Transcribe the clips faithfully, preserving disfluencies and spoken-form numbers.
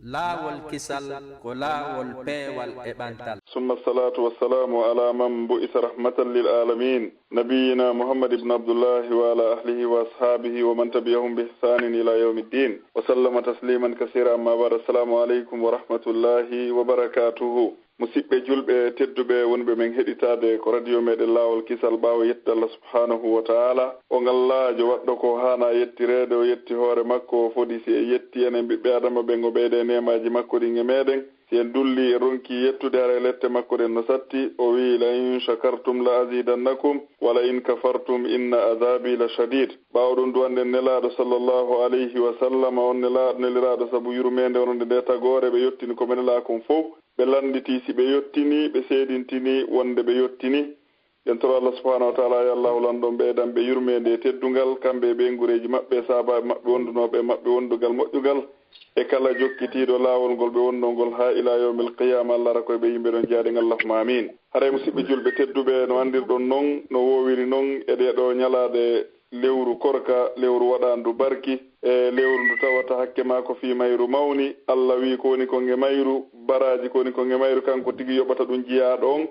Laawol kisal ko laawol peewal e ɓantal. ثم الصلاة والسلام على من بعث رحمة للعالمين نبينا محمد بن عبد الله وعلى أهله وأصحابه ومن تبعهم بإحسان إلى يوم الدين وسلم تسليما كثيرا. أما بعد، السلام عليكم ورحمة الله وبركاته. Musiɓɓe julɓe tedduɓe wonɓe men heɗitaade ko radio meɗen Laawol Kisal, ɓaawo yettude Allah subhanahu wa taala, on Allaajo waɗɗo ko haana yettireede, o yetti hoore makko, o fodi si en yetti enen ɓiɓɓe Adama ɓen, o ɓeyda e neemaaji makko ɗin e meɗen. Si en dulli, en ronki yettude, haray lette makko ɗen no satti. O wi'i, "La in shakartum la azidannakum, wa la in kafartum inna azabi la shadid." Ɓaawo ɗum duwanɗen Nelaaɗo sallallahu alayhi wa sallam, on Nelaaɗo neliraaɗo sabu yurmeende wonande nde tagoore, ɓe yottini ko ɓe nelaa kon fow. Ɓe lannditi si ɓe yottinii, ɓe seedintinii wonnde ɓe yottinii. En toro Allah subhanahu wa taala, yo Allahu lanɗo on ɓeydan ɓe yurmeende e teddungal, kamɓe e ɓeynguureeji maɓɓe e sahaabaaɓe maɓɓe wondunooɓe e maɓɓe wondugal moƴƴugal, e kala jokkitiiɗo laawol ngol ɓe wonnoo ngol haa ilaa yawmil qiyaama. Allah ara koye ɓe yimɓe ɗon jeyaaɗen, Allahumma aamiin. Haray musiɓɓe julɓe tedduɓe, no anndirɗon non, no woowiri non e ɗee ɗoo ñalaaɗe lewru korka, lewru waɗaandu barki, e lewru ndu tawata hakke maa ko fii mayru mawni. Allah wi'i ko woni kon e mayru, baraaji ko woni kon e mayru, kanko tigi yoɓata ɗum jiyaaɗo on,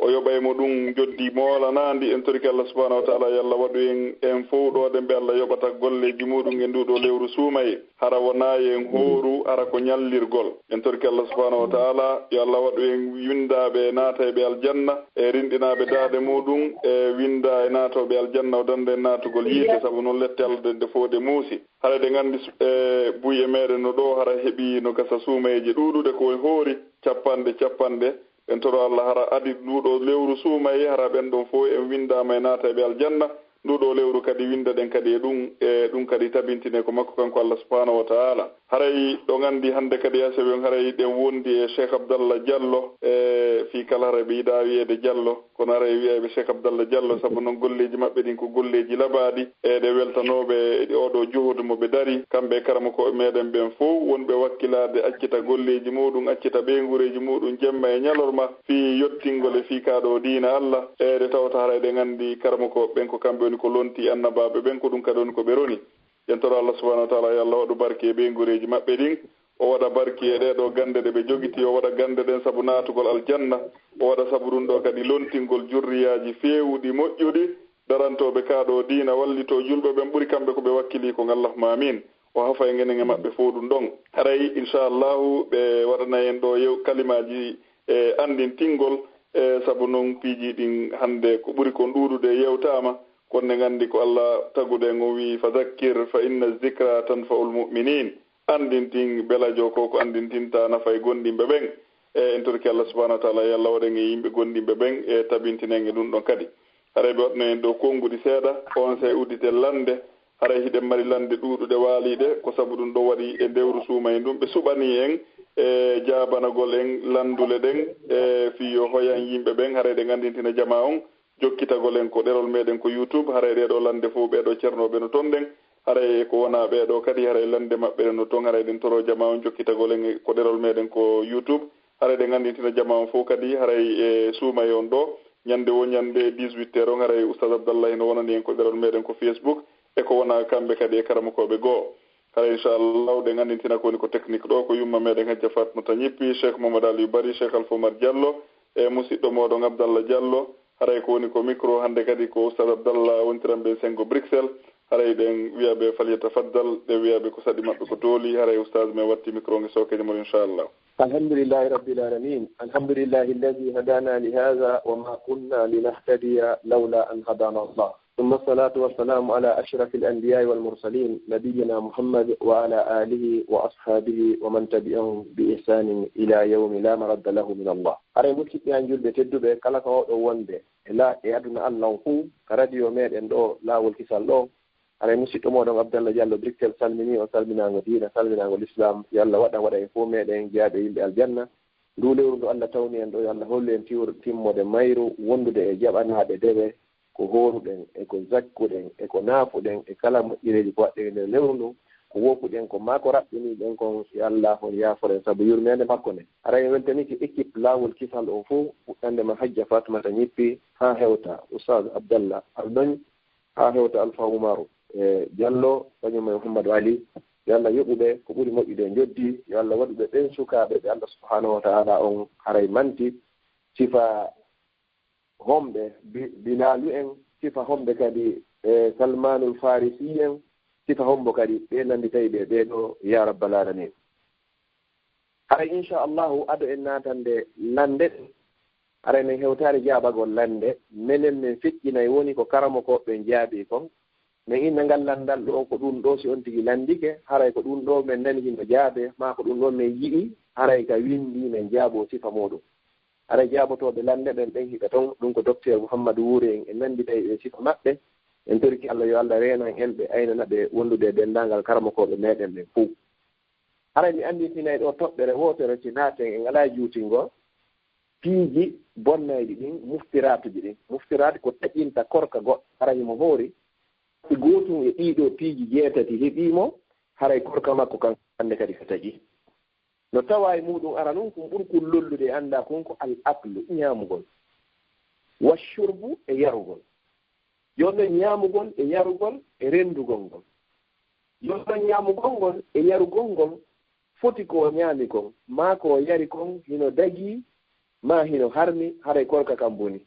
o yoɓay mo ɗum njoddi moolanaandi. En torike Allah subhanahu wa taala, yo Allah waɗu en, en fow ɗoo ɗen ɓe Allah yoɓata golleeji muuɗum e nduu ɗoo lewru suumayee. Hara wonaa en hooru, hara ko ñallirgol. En torike Allah subhanahu wa taala, yo Allah waɗu en winndaaɓe e naatayɓe aljanna, e rinɗinaaɓe daaɗe muuɗum, e winnda e naatooɓe aljanna, o dannda en naatugol yiite, sabu non lette Allah ɗen ɗe fow ɗe muusi. Hara eɗen anndi, e buy e meɗen no ɗoo, hara heɓi no gasa suumayeeje ɗuuɗuɗe ko hoori, capanɗe, capanɗe. En toro Allah hara adi nduu ɗoo lewru suumayee, hara ɓen ɗon fow en winndaama e naatayɓe aljanna. Nduu ɗoo lewru kadi winnda ɗen kadi e ɗum, e ɗum kadi tabintine ko makko kanko Allah subhanahu wa taala. Haray ɗon anndi hannde kadi yaa sewi on, haray ɗen wondi e Cheikh Abdallah Diallo, e fii kala haray ɓe yiɗaa wi'eede Diallo, kono haray wi'ayɓe Cheikh Abdallah Diallo, sabu non golleeji maɓɓe ɗin ko golleeji labaaɗi, e ɗe weltanooɓe e oɗo juhudu mo ɓe dari, kamɓe e karamokooɓe meɗen ɓen fow, wonɓe wakkilaade accita golleeji muuɗum, accita ɓeynguureeji muuɗum jemma e ñalorma, fii yottingol e fii kaa ɗoo diina Allah, e ɗe tawata haray ɗen anndi karamokooɓe ɓen ko kamɓe woni ko lontii annabaaɓe ɓen, ko ɗum kadi woni ko ɓe roni. En toro Allah subhanahu wa taala, yo Allah waɗu barke e ɓeynguureeji maɓɓe ɗin, o waɗa barke e ɗee ɗoo gannde ɗe ɓe jogitii, o waɗa gannde ɗen sabu naatugol aljanna, o waɗa sabu ɗum ɗoo kadi lontingol jurriyaaji feewuɗi, moƴƴuɗi, darantooɓe kaa ɗoo diina, wallitoo julɓe ɓen ɓuri kamɓe ko ɓe wakkilii kon. Allahumma aamiin. O hafa en enen e maɓɓe fow ɗum ɗon. Haray, inchallahu, ɓe waɗanay en ɗoo yew-, kalimaaji e anndintingol, e sabu non piiji ɗin hannde ko ɓuri kon ɗuuɗude yewtaama, kono en anndi ko Allah taguɗo en, o wi'i, "Fa dhakkir fa inna dhikra tanfa'ul mu'minin." Anndintin, belajo ko ko anndintinta nafay gomɗinɓe ɓen. E en torki Allah subhanahu wa taala, yo Allah waɗ en e yimɓe gomɗinɓe ɓen, e tabintina en e ɗum ɗon kadi. Haray ɓe waɗno en ɗo konnguɗi seeɗa, onsay udditen lannde. Haray hiɗen mari lannde ɗuuɗuɗe waaliiɗe, ko sabu ɗum ɗo waɗi e ndewru suumayee ndun. Ɓe suɓanii en e jaabanagol en lanndule ɗen, e fii yo hoyan yimɓe ɓen. Haray ɗen anndintina jamaa on jokkitagol en ko ɗerol meɗen ko YouTube. Haray ɗee ɗoo lannde fow ɓee ɗoo cernooɓe no ton ɗen. Haray e ko wonaa ɓee ɗoo kadi, haray lannde maɓɓe no ton. Haray ɗen toroo jamaa on jokkitagol en e ko ɗerol meɗen ko YouTube. Haray ɗen anndintina jamaa on fow kadi, haray e suumayee on ɗoo, ñannde woo ñannde dix-huit heures on, haray Oustaz Abdallah hino wonani en ko ɗerol meɗen ko Facebook, e ko wonaa kamɓe kadi e karamokooɓe goo. Haray inchallahu ɗen anndintina ko woni ko technique ɗoo, ko yumma meɗen Hajja Fatmata Ñippi, Cheikh Mamadou Aliou Bari, Cheikh Alpha Oumar Diallo, e musiɗɗo mooɗon Abdallah Diallo. Haray ko woni ko micro hannde kadi ko Oustaz Abdallah wontiran ɓe senngo Bruxelles. Haray ɗen wi'a ɓe falyatafaddal, ɗen wi'a ɓe ko saɗi maɓɓe ko dooli. Haray Oustaz men watti micro on e sookeejo mon inchallah. الحمد لله رب العالمين. الحمد لله الذي هدانا لهذا وما كنا لنهتدي لولا أن هدانا الله. ثم الصلاة والسلام على أشرف الأنبياء والمرسلين نبينا محمد وعلى آله وأصحابه ومن تبعهم بإحسان إلى يوم لا مرد له من الله. Haray musiɓɓe an julɓe tedduɓe, kala ko wawɗo wonde e la-, e aduna Allah on fuu, ka radio meɗen ɗo, Laawol Kisal ɗo, haray musiɗɗo moɗon Abdallah Diallo Brixel salmini on salminaango diina, salminaango l'islam. Yo Allah waɗan waɗa en fof meɗen jeyaaɓe yimɓe aljanna. Ndu lewru ndu Allah tawni en ɗo, yo Allah hollu en tiwr-, timmode mayru, wondude e jaɓanaaɓe dewe, ko hooruɗen, e ko zakkuɗen, e ko naafuɗen, e kala moƴƴereeji ko waɗɗen e nder lewru ndu, ko woofuɗen, ko maa ko raɓɓiniɗen kon, yo Allah on yaaforo en sabu yurmeende makko nden. Haray en weltanike équipe Laawol Kisal o fof, fuɗɗande ma Hajja Fatmata Ñippi, haa hewta Oustaz Abdallah Aldoñ, haa hewta Alpha Umaru, e Diallo, kañum e Mouhamadou Ali, Yo Allah yoɓu ɓe ko ɓuri moƴƴude e njoddi. Yo Allah waɗu ɓe ɓen sukaaɓe ɓe Allah subhanahu wa ta'ala on haray manti. Sifa homɓe, Bi-, Bilalu en, sifa homɓe kadi e Salmanul Farisi en, sifa hombo kadi ɓe nandi tawi ɓe ɓee ɗoo, ya rabbal alamin. Haray, inchallahu, ado en naatande lande ɗen. Haray men hewtaali jaabagol lande, menen men feƴƴinay woni ko karamokooɓe ɓen jaabii kon. Men inna ngal landal ɗoo ko ɗun ɗoo, si on tigi landike, haray ko ɗun ɗoo men nani hino jaabee, maa ko ɗun ɗoo men yi'i, haray ka windi men jaaboo sifa muuɗum. Haray jaabotooɓe lande ɓen, ɓen hiɓe ton, ɗun ko Docteur Muhammadu Wuuri en e nandi tawi e sifa maɓɓe. En torike Allah yo Allah reenan en ɓe, aynana ɓe wondude e denndaangal karamokooɓe meɗen ɓen fow. Haray mi annditinay ɗoo toɓɓere wootere, si naaten en alaa juutingol, piiji bonnayɗi ɗin, muftiraatuji ɗin. Muftiraat ko taƴinta korka goɗɗo, haray himo hoori. Si gootun e ɗii ɗoo piiji jeetati heɓii mo, haray korka makko kan hannde kadi ka taƴi. No tawaa e muuɗum ara nun, kun ɓuri kun lollude e anndaa kun ko al aklu, ñaamugol, wa shurbu, e yarugol. Jooni non, ñaamugol e yarugol e renndugol ngol. Jooni non, ñaamugol ngol e yarugol ngol, foti ko o ñaami kon, maa ko o yari kon, hino dagii, maa hino harmi, haray korka kan boni.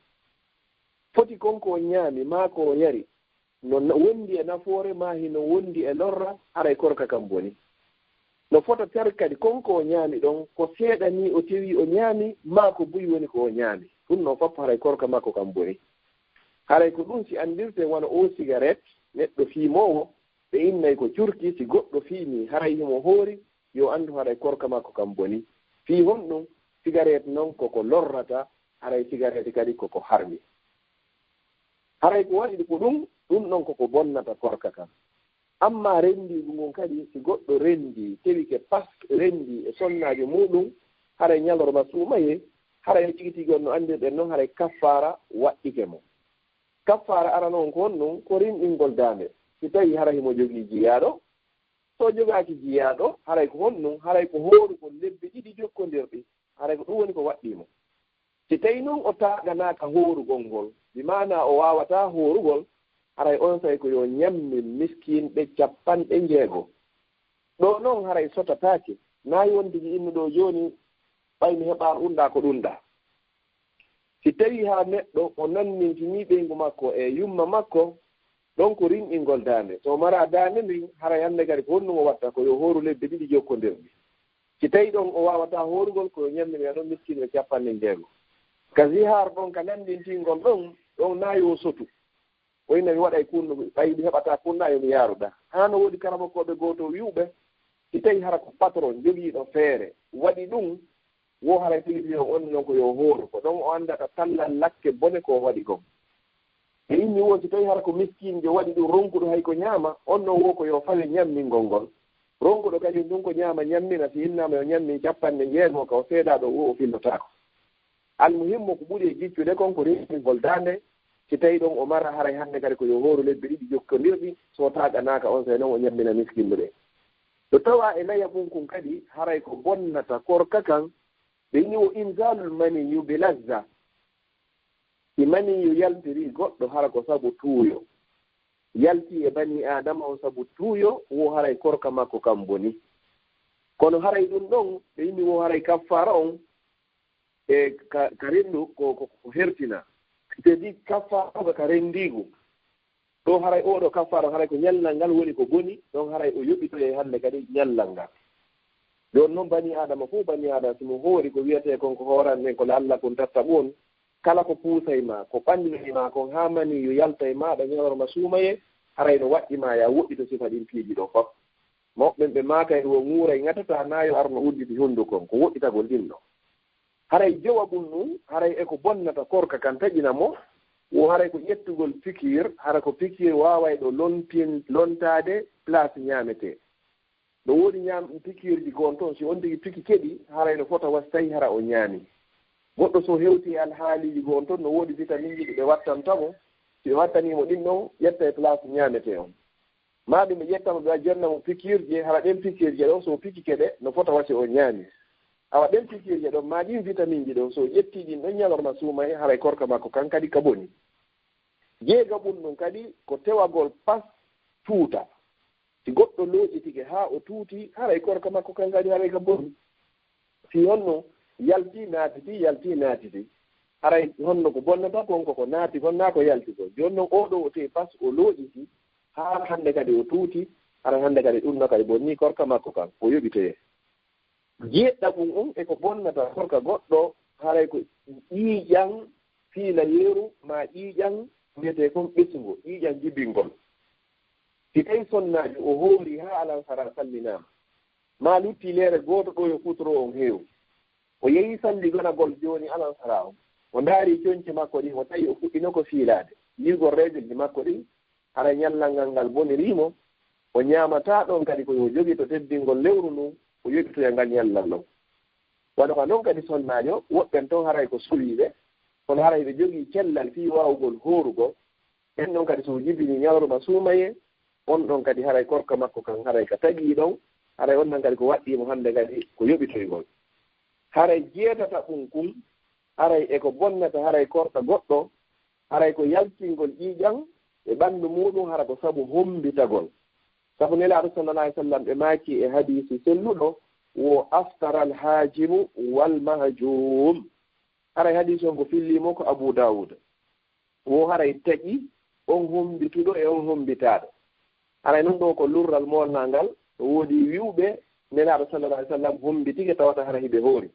Foti kon ko o ñaami, maa ko o yari, no na-, wondi e nafoore, maa hino wondi e lorra, haray korka kan boni. No fota ter kadi kon ko o ñaami ɗon, ko seeɗa nii o tewi o ñaami, maa ko buy woni ko o ñaami. Ɗun non fof haray korka makko kan boni. Haray ko ɗun si anndirte wano oo sigaret, neɗɗo fiimoowo, ɓe innay ko curki, si goɗɗo fiimii, haray himo hoori, yo anndu haray korka makko kan boni. Fii honɗun? Sigaret non ko ko lorrata, haray sigaret kadi ko ko harmi. Haray ko waɗi ko ɗun, ɗun non ko ko bonnata korka kan. Amma renndiigu ngun kadi, si goɗɗo renndii, tewike pas, renndii e sonnaajo muuɗum, haray ñalorma suumayee, haray tigi tigi on no anndirɗen non, haray kaffaara waɗɗike mo. Kaffaara arano on ko honɗun? Ko rinɗingol daande. Si tawii hara himo jogii jiyaaɗo, so jogaaki jiyaaɗo, haray ko honɗun? Haray ko hoorugol lebbi ɗiɗi jokkondirɗi. Haray ko ɗun woni ko waɗɗii mo. Si tawii non o taaɗanaaka hoorugol ngol, bi maanaa o waawataa hoorugol, haray onsay ko yo ñammin miskinɓe cappanɗe njeego. Ɗoo non haray sotataake, naa yo on tigi innu ɗoo jooni, ɓay mi heɓaano ɗun ɗaa ko ɗun ɗaa. Si tawii haa neɗɗo o nannintinii ɓeyngu makko e yumma makko, ɗon ko rinɗingol daande. So o maraa daande nden, haray hannde kadi ko honɗun o watta? Ko yo hooru lebbi ɗiɗi jokkondirɗi. Si tawii ɗon o waawataa hoorugol, ko yo ñamminoya ɗon miskinɓe cappanɗe njeego. Ka zihaar ɗon, ka nannintingol ɗon, ɗon naa yo sotu. O inna mi waɗay kun, ɓay mi heɓataa kun, naa yo mi yaaru ɗaa. Haa no woodi karamokooɓe gooto wi'uɓe, si tawii hara ko patron jogiiɗo feere waɗi ɗun, wo haray tigi on on non ko yo hooru. Ko ɗon o anndata tallal lakke bone ko o waɗi kon. E inni wo, si tawii hara ko miskinjo waɗi ɗun ronkuɗo hay ko ñaama, on non wo ko yo fawe ñammingol ngol. Ronkuɗo kadi ɗun ko ñaama ñammina, si innaama yo ñammin cappanɗe njeego, ka o seedaaɗo wo o fillotaako. Almuhimmu ko ɓuri e jiccude kon ko rinɗingol daande, si tawii ɗon o mara haray hannde kadi ko yo hooru lebbi ɗiɗi jokkondirɗi, so taaɗanaaka onsay non o ñammina miskinɓe ɓen. No tawaa e laya mun kun kadi, haray ko bonnata korka kan, ɓe inni wo inzalul maniyyu bi lazza. Si maniyyu yaltirii goɗɗo, hara ko sabu tuuyo. Yaltii e banii Aadama on sabu tuuyo, wo haray korka makko kan boni. Kono haray ɗun ɗon, ɓe inni wo haray kaffaara on, e ka, ka renndu ko, ko, ko hertina. C'est-à-dire kaffaara on ka renndiigu. Ɗoo haray oo ɗoo kaffaara, haray ko ñallal ngal woni ko boni, ɗon haray o yoɓitoyay hannde kadi ñallal ngal. Jooni non banii Aadama fow, banii Aadama, si mo hoori ko wi'etee kon ko hooran nden ko la'allakum tattaquun, kala ko puusay ma, ko ɓanninay ma kon haa maniyyu yalta e maaɗa ñalorma suumayee, haray no waɗɗi ma yaa woɗɗito sifa ɗin piiji ɗoo fof. Mawɓe ɓen ɓe maakay wo ŋuuray ŋatataa, naa yo ar no udditi hunduko on, ko woɗɗitagol ɗin ɗoo. Haray jowabun ɗun, haray e ko bonnata korka kan taƴina mo, wo haray ko ƴettugol pikiir, hara ko pikiir waaway ɗo lontin-, lontaade place ñaametee. No woodi ñaam-, pikiirji goon ton, si on tigi piki keɗi, haray no fota wa si tawii hara o ñaami. Goɗɗo so hewtii e alhaaliiji goon ton, no woodi vitaminji ɗi ɓe wattanta mo, si ɓe wattanii mo ɗin ɗon, ƴetta e place ñaametee on. Maa ɗum ɓe ƴetta mo, ɓe wa-, jonna mo pikiirje, hara ɗen pikiirje ɗon, so o pikike ɗe, no fota wa si o ñaami. Awa ɗen pikiirje ɗon, maa ɗin vitaminji ɗon, so o ƴettii ɗin ɗon ñalorma suumayee, haray korka makko kan kadi ka boni. Jeegaɓun ɗun kadi ko tewagol pas tuuta. Si goɗɗo looƴitike haa o tuuti, haray korka makko kan kadi haray ka boni. Si honno yalti naatiti, yalti naatiti, haray honno ko bonnata kon ko ko naati kon naa ko yalti kon? Jooni non oo ɗoo o tewi pas o looƴiti haa hannde kadi o tuuti, haray hannde kadi ɗum no kadi bonni korka makko kan, o yoɓitoyee. Jeeɗɗaɓum on e ko bonnata korka goɗɗo, haray ko ƴiiƴan fiilayeeru maa ƴiiƴan mbiyetee kon ɓesungo, ƴiiƴan jibingol. Si tawi sonnaajo o hoori haa alansaraa salminaama, maa luttii leere gooto ɗoo yo futuro on heewu, o yehi salligonagol jooni alansaraa on, o ndaari conci makko ɗin, o tawi o fuɗɗino ko fiilaade, yi'ugol reegelji makko ɗin, haray ñallal ngal ngal bonirii mo, o ñaamataa ɗon kadi ko yo jogito teddingol lewru ndun, o yoɓitoya ngal ñallal ɗon. Wano ka non kadi sonnaajo, woɓɓen ton haray ko suwiiɓe, kono haray ɓe jogii cellal fii waawugol hoorugol. Ɓen ɗon kadi so o jibinii ñalorma suumayee, on ɗon kadi haray korka makko kan haray ka tagii ɗon, haray on ɗon kadi ko waɗɗii mo hannde kadi ko yoɓitoygol. Haray jeetataɓum kun, haray e ko bonnata haray korka goɗɗo, haray ko yaltingol ƴiiƴan e ɓanndu muuɗum, hara ko sabu hommbitagol. Sabu Nelaaɗo sallallahu alayhi wa sallam ɓe maaki e hadiisi selluɗo, wo aftaral haajimu wal mahjuum. Haray hadiisi on ko fillii mo ko Abu Daawuda. Wo haray taƴi on hommbituɗo e on hommbitaaɗo. Haray non ɗoo ko lurral moolnaa ngal, no woodi wi'uɓe Nelaaɗo sallallahu alayhi wa sallam hommbitike tawata hara hiɓe hoori.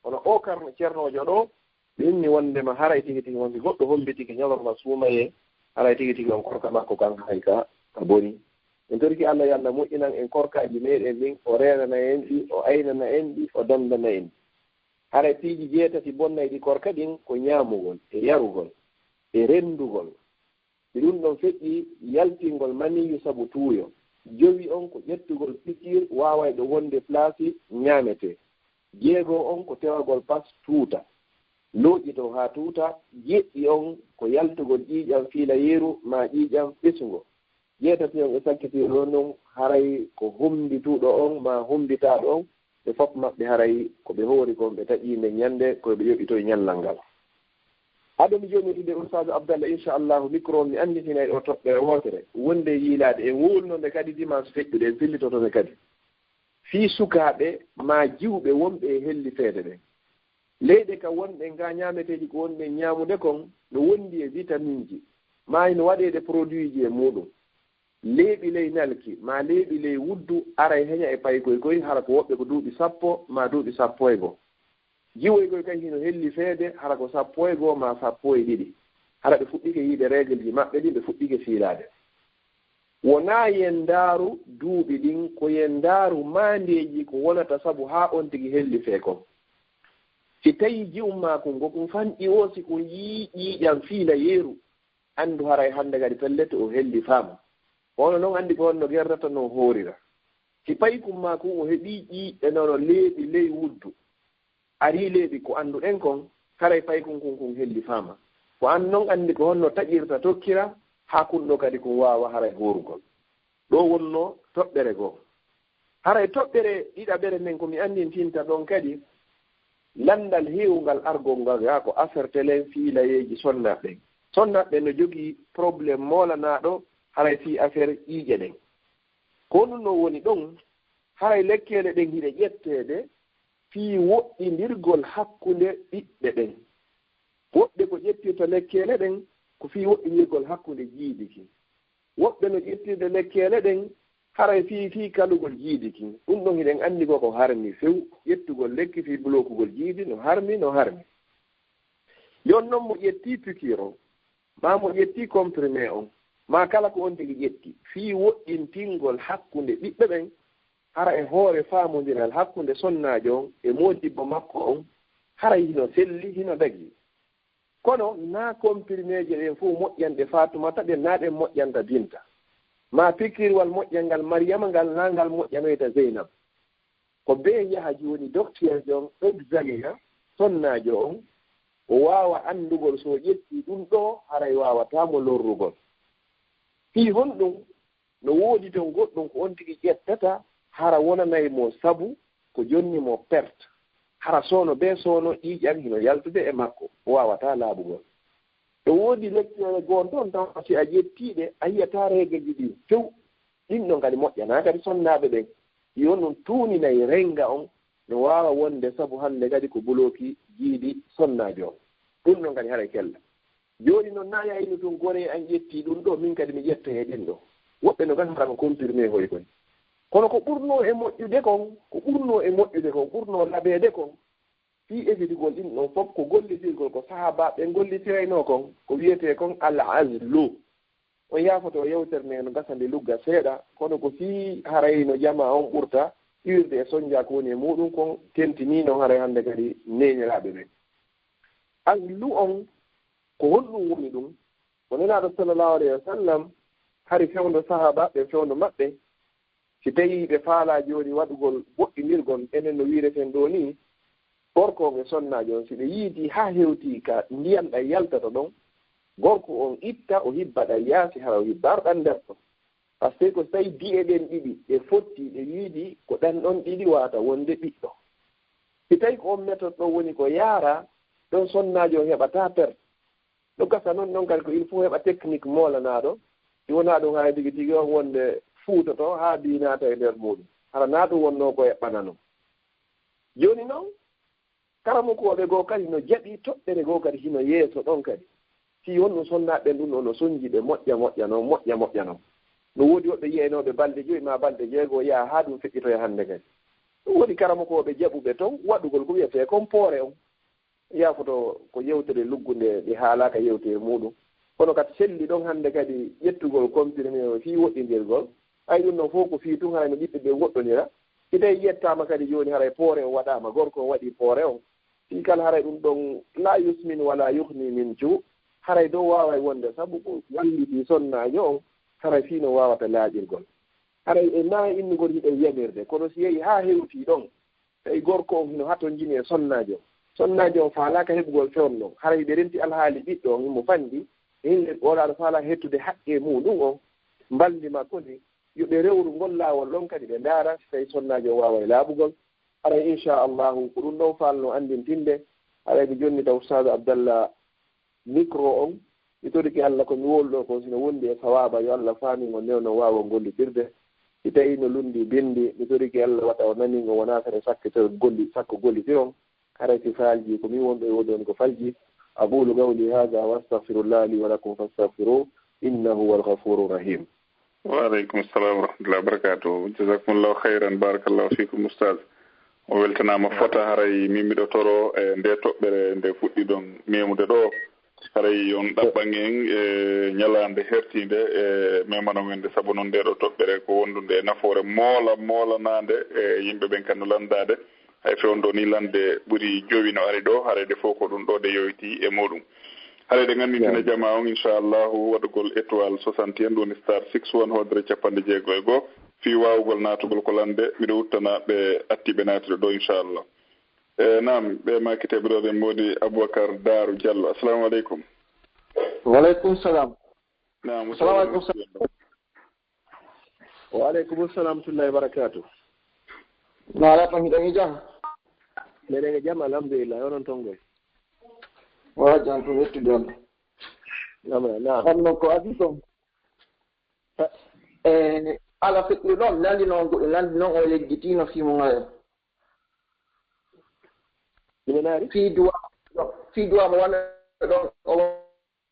Kono oo karno cernoojo ɗoo, ɓe inni wonndema haray tigi tigi wonti goɗɗo hommbitike ñalorma suumayee, haray tigi tigi on korka makko kan haray ka, ka boni. En torike Allah yo Allah moƴƴinan en korkaaji meeɗen ɗin, o reenana en ɗi, o aynana en ɗi, o danndana en ɗi. Haray piiji jeetati bonnayɗi korka ɗin ko ñaamugol, e yarugol, e renndugol. E ɗum ɗon feƴƴi yaltingol maniyyu sabu tuuyo. Jowi on ko ƴettugol pikiir waawayɗo wonde plaasi ñaametee. Jeego on ko tewagol pas tuuta. Looƴitoo haa tuuta. Jeɗɗi on ko yaltugol ƴiiƴam fiilayeeru maa ƴiiƴam ɓesungo. Jeetati on e salkitii ɗoo non, haray ko hommbituɗo on maa hommbitaaɗo on, ɓe fof maɓɓe haray ko ɓe hoori kon, ɓe taƴii nden ñannde, ko ɓe yoɓitoy ñallal ngal. Ado mi joomitude Ustaazu Abdallah, inchallahu, micro on mi annditinay ɗoo toɓɓere wootere, wonde yiilaade e wowluno nde kadi dimanche feƴƴuɗo, en fillitoto nde kadi. Fii sukaaɓe maa jiwɓe wonɓe e hellifeede ɓen. Leyɗe ka wonɗen, gaa ñaameteeji ko wonɗen ñaamude kon, no wondi e vitaminji, maa hino waɗeede produitji e muuɗum. Leeɓi ley nalki, maa leeɓi ley wuddu, aray heña e paykoy koy, hara ko woɓɓe ko duuɓi sappo, maa duuɓi sappo e goo. Jiwoy koy kay hino hellifeede, hara ko sappo e goo, maa sappo e ɗiɗi. Hara ɓe fuɗɗike yiide reegelji maɓɓe ɗin, ɓe fuɗɗike fiilaade. Wonaa yen ndaaru duuɓi ɗin, ko yen ndaaru maandeeji ko wonata sabu haa on tigi hellifee kon. Si tawii jiwum maa kun, ngo kun fanɗi woo, si kun yi'ii ƴiiƴam fiilayeeru, anndu haray hannde kadi pellet o hellifaama. Ko hono non anndi ko honno gerdata no hoorira. Si paykun maa kun o heɓii ƴiiƴe nono leeɓi ley wuddu, arii leeɓi ko annduɗen kon, haray paykun kun kun hellifaama. Ko an non anndi ko honno taƴirta tokkira, haa kun ɗoo kadi kun waawa haray hoorugol. Ɗoo wonnoo toɓɓere goo. Haray toɓɓere ɗiɗaɓere nden ko mi anndintinta ɗon kadi, lanndal heewungal argol ngal gaa ko affaire telen fiilayeeji sonnaaɓe ɓen. Sonnaaɓe ɓen no jogii problème moolanaaɗo haray fii affaire ƴiiƴe ɗen. Ko honɗum non woni ɗon? Haray lekkeele ɗen hiɗe ƴetteede fii woɗɗindirgol hakkunde ɓiɓɓe ɓen. Woɓɓe ko ƴettirta lekkeele ɗen ko fii woɗɗindirgol hakkunde jiidi kin. Woɓɓe no ƴettirde lekkeele ɗen haray fii, fii kalugol jiidi kin. Ɗum ɗon hiɗen anndi ko, ko harmi few. Ƴettugol lekki fii blookugol jiidi no harmi, no harmi. Jooni non mo ƴettii pikiir on, maa mo ƴettii comprimé on, maa kala ko on tigi ƴetti, fii woɗɗintingol hakkunde ɓiɓɓe ɓen, hara e hoore faamondiral hakkunde sonnaajo on e moodibbo makko on, haray hino selli, hino dagii. Kono naa komprimeeje ɗen fow moƴƴanɗe Faatumata ɗen, naa ɗen moƴƴanta Binta. Maa pikiirwal moƴƴangal Mariyama ngal, naa ngal moƴƴanoyta Zeynab. Ko bee yaha jooni dokteerjo on egzamina sonnaajo on, o waawa anndugol so o ƴettii ɗum ɗoo, haray waawataa mo lorrugol. Fii honɗum? No woodi ton goɗɗum ko on tigi ƴettata, hara wonanay mo sabu ko jonni mo perte. Hara soono bee soono ƴiiƴam hino yaltude e makko, o waawataa laaɓugol. No woodi lekkeele goo ton tawa si a ƴettii ɗe, a yi'ataa reegelji ɗin few. Ɗin ɗon kadi moƴƴanaa kadi sonnaaɓe ɓen. Yo non tuuninay renga on no waawa wonde sabu hannde kadi ko bulooki jiidi sonnaajo on. Ɗum ɗon kadi haray kella. Jooni non na yayno tun gore an ƴetti ɗum ɗo, min kadi mi ƴetta e ɗin ɗo. Woɓɓe no gasa hara ko confirmé hoy koy. Kono ko ɓurnoo e moƴƴude kon, ko ɓurnoo e moƴƴude kon, ɓurnoo laɓeede kon, fii esitugol ɗin ɗon fof ko gollitirgol ko sahaabaaɓe ɓen gollitiraynoo kon, ko wiyetee kon al azlu. On yaafoto yewtere nde no gasa nde lugga seeɗa, kono ko fii haray no jamaa on ɓurta iwirde e sonnjaa ko woni e muuɗum kon, tentinii non haray hannde kadi neñiraaɓe ɓen. Azlu on, ko honɗum woni ɗum? Ko Nelaaɗo sallallahu alayhi wa sallam hari fewndo sahaabaaɓe ɓen, fewndo maɓɓe, si tawii ɓe faalaa jooni waɗugol woɗɗindirgol, enen no wiireten ɗoo nii, gorko on e sonnaajo on, si ɓe yiidii haa hewtii ka ndiyan ɗan yaltata ɗon, gorko on itta, o hibba ɗan yaasi, hara o hibbaaro ɗan nder ɗon. Par ce que so tawii di'e ɗen ɗiɗi ɗe fotti, ɗe yiidii, ko ɗan ɗon ɗiɗi waawata wonde ɓiɗɗo. Si tawii ko on méthode ɗon woni ko yaara, ɗon sonnaajo on heɓataa perte. No gasa non, non kadi ko il faut heɓa technique moolanaaɗo, si wonaa ɗum hay tigi tigi on wonde fuutoto haa mbii naata e nder muuɗum. Hara naa ɗum wonnoo ko eɓɓananoo. Jooni non, karamokooɓe goo kadi no jaɓi toɓɓere goo kadi hino yeeso ɗon kadi. Si won ɗum sonnaaɓe ɓen ɗum ɗo no sonnji ɓe moƴƴa moƴƴa non, moƴƴa moƴƴa non. No woodi woɓɓe yi'aynooɓe balɗe joyi maa balɗe jeego yaha haa ɗum feƴƴitoya hannde kadi. Ɗum woni karamokooɓe jaɓuɓe ton waɗugol ko wiyetee kon poore on. Yaafoto ko yewtere luggunde, ɗi haalaaka yewtere muuɗum. Kono kadi selli ɗon hannde kadi ƴettugol comprimé o fii woɗɗindirgol. Ay ɗum ɗon fof ko fii tun haray no ɓiɓɓe ɓe woɗɗonira. Si tawii yettaama kadi jooni haray poore o waɗaama, gorko o waɗii poore on. Fii kala haray ɗum ɗon laa yusmin walaa yuhni min ju. Haray dow waaway wonde sabu ko wallitii sonnaajo on, haray fii no waawata laaƴirgol. Haray e maa innugol hiɗen yamirde, kono si yehii haa hewtii ɗon, tawi gorko on hino hatonjini e sonnaajo. Sonnaajo on faalaaka heɓugol fewndo. Haray hiɓe renti alhaali ɓiɗɗo on, himo fanɗi. E hinde oɗo aɗa faalaa hettude haqqee muuɗum on, mbalndi makko ndi, yo ɓe rewru ngol laawol ɗon kadi ɓe ndaara si tawi sonnaajo on waaway laaɓugol. Haray inchallahu ko ɗum ɗon faalno anndintinde. Haray mi jonnita Ustaaz Abdallah micro on. Mi torike Allah ko mi wowli ɗo kon, si no wondi e sawaaba, yo Allah faamin on, newno waawa gollitirde. Si tawii no lunndii binndi, mi torike Allah waɗa o nanin on, wonaa sere sakke to golli, sakko gollitiron. Haray si faalji, ko min wonɗo e woodi on ko falji. أقول قولي هذا وأستغفر الله لي ولكم فاستغفروه إنه هو الغفور الرحيم. Wa aleykum salam wa rahmatullahi wa barakatuh. Jazakumullahu khairan, barakallahu fikum, ustaz. O weltanaama fota, haray min miɗo toro e nde toɓɓere nde fuɗɗiɗon memude ɗo. Haray on ɗaɓɓan en e ñalaande hertiinde e memanon en nde, sabu non nde ɗo toɓɓere ko wondunde e nafoore moola, moolanaande e yimɓe ɓen kan no lanndaade. Hay fewndo ni lannde ɓuri jowi no ari ɗo, haray ɗe fof ko ɗum ɗo ɗe yowitii e muɗum. Haray ɗe nganndintina jamaa on, inchallahu, waɗugol étoile soixante et un, ɗum woni star six one, hoodere capanɗe jeego e goo, fii waawugol naatugol ko lannde. Miɗo uttana ɓe atti ɓe naati ɗo ɗo, inchallah. E, naam, ɓe makiteeɓe ɗo ɓen woodi Aboubacar Daaru Diallo. Assalamu aleykum. Waleykum salam. Naam, Assalamu aleykum. Wa aleykum salam wa rahmatullahi wa barakatuh. No ala tan hiɗen e jam? Meɗen e jam, alhamdulillah. Onon ton goy? Wa jam to wettude Allah. Naam, naam. Kono ko adii kon. E, ala feƴƴude ɗon, nandi noon, nandi noon o yeggitiino fii mo ngayo. Ina naari? Fii duwa, fii duwa mo wano ɗon, o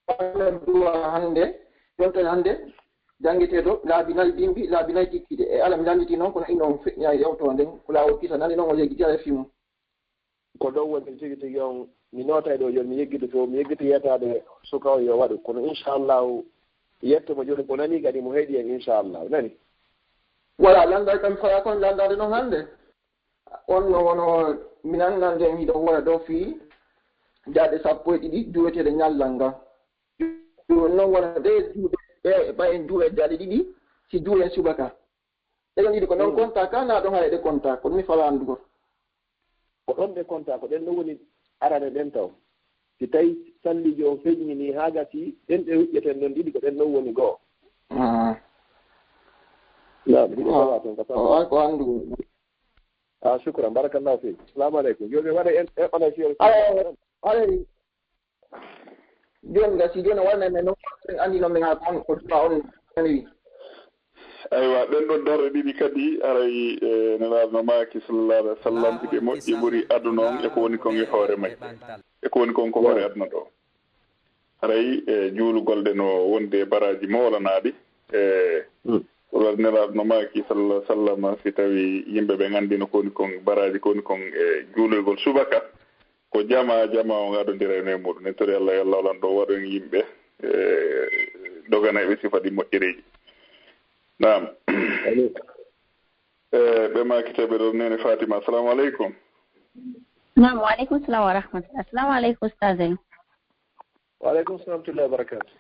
wano duwa hannde, yontere hannde, janngeteeɗo laabi nayi bimbi, laabi nayi kikiiɗe. E ala mi lannditi noon, kono ino on feƴƴa e yewtoo nden, ko laawol kisa, nani noon o yeggiti ala fii mum. Ko ɗon woni tigi tigi on, mi nootay ɗo, yo mi yeggito to, mi yeggito yeetaade suka on yo waɗu. Kono inchallahu, yetto mo jooni, ko nani kadi mo heɗi en inchallahu. Nani? Voilà, lanndal kam faya kon lanndaade noon hannde. On no wono, mi nanngande miɗo wona ɗo fii jaaɗe sappo e ɗiɗi juureteeɗe ñallal ngal. Ɗum noon wona ɗe juuɗe, ɓe, ɓay en juuɗe jaaɗe ɗiɗi, si juuɗe subaka. Ɗe ɗon ɗiɗi ko noon konta ka, naa ɗon haray ɗe konta, ko ɗum mi fala anndugol. Ko ɗon ɗe konta, ko ɗen ɗon woni arane ɗen taw. Si tawi sallijo on feññinii haa gasii, ɗen ɗe huƴƴeten ɗon ɗiɗi, ko ɗen ɗon woni go'o. Ah. Naam, hiɗo fawa toon ka sallijo. O, ko anndu. Ah, shukran, barakallahu fiik. Assalamu aleykum. Jooni waɗa en, en, on ay fiyo. Alay, alay. Jooni gasi, jooni wonay men noon, en anndi noon men haa ko on, ko tuma on nani wi. Aywa, ɗen ɗon darɗe ɗiɗi kadi, haray, e, Nelaaɗo no maaki, sallallahu alaihi wa sallam, hiɗe moƴƴi ɓuri aduna on e ko woni kon e hoore majje. E ko woni kon ko hoore aduna ɗo. Haray, e, juulugol ɗe no wondi e baraaji mawlanaaɗi. E, Nelaaɗo no maaki, sallallahu alaihi wa sallam, si tawi yimɓe ɓen anndino ko woni kon baraaji, ko woni kon e juuloygol subaka, ko jamaa, jamaa on adondira e muɗum. En tori Allah, yo Allah walan ɗo waɗu en yimɓe, e, doganayɓe sifa ɗi moƴƴereeji. Naam. E, ɓe maaki tawi ɓe ɗo, Neene Fatima. Assalamu aleykum. Naam, wa aleykum salam wa rahmatullah. Assalamu aleykum, Ustaz en. Wa aleykum salam wa rahmatullahi wa barakatuh.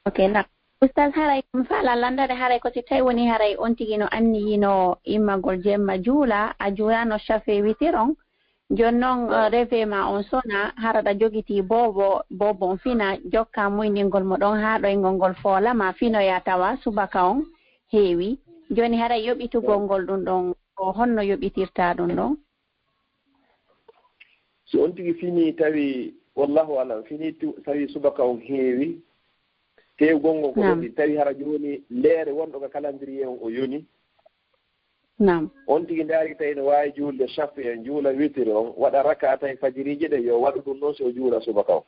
Ok, naam. Ustaz, haray ko mi faala lanndade, haray ko si tawi woni haray on tigi no anniyino immagol jemma juula, a juulano shafi witir on, jooni noon, eh, reve ma on sona, hara ɗa jogitii boobo, boobo on fina, jokka muyningol mo ɗon haa ɗoyngol ngol foola ma finoya tawa subaka on heewi. Jooni haray yoɓitugol ngol ɗum ɗon, ko honno yoɓitirta ɗum ɗon? Si on tigi fini tawi, wallahu alam, fini tu-, tawi subaka on heewi, tew gongo ko Naam. Ɗon tawi hara jooni leere wonɗo ka calendrier on o yoni. Naam. On tigi ndaari tawi no waawi juulde shafi en, juula witiri on, waɗa raka tawi fajiriije ɗe, yo waɗu ɗum noon si o juula subaka on.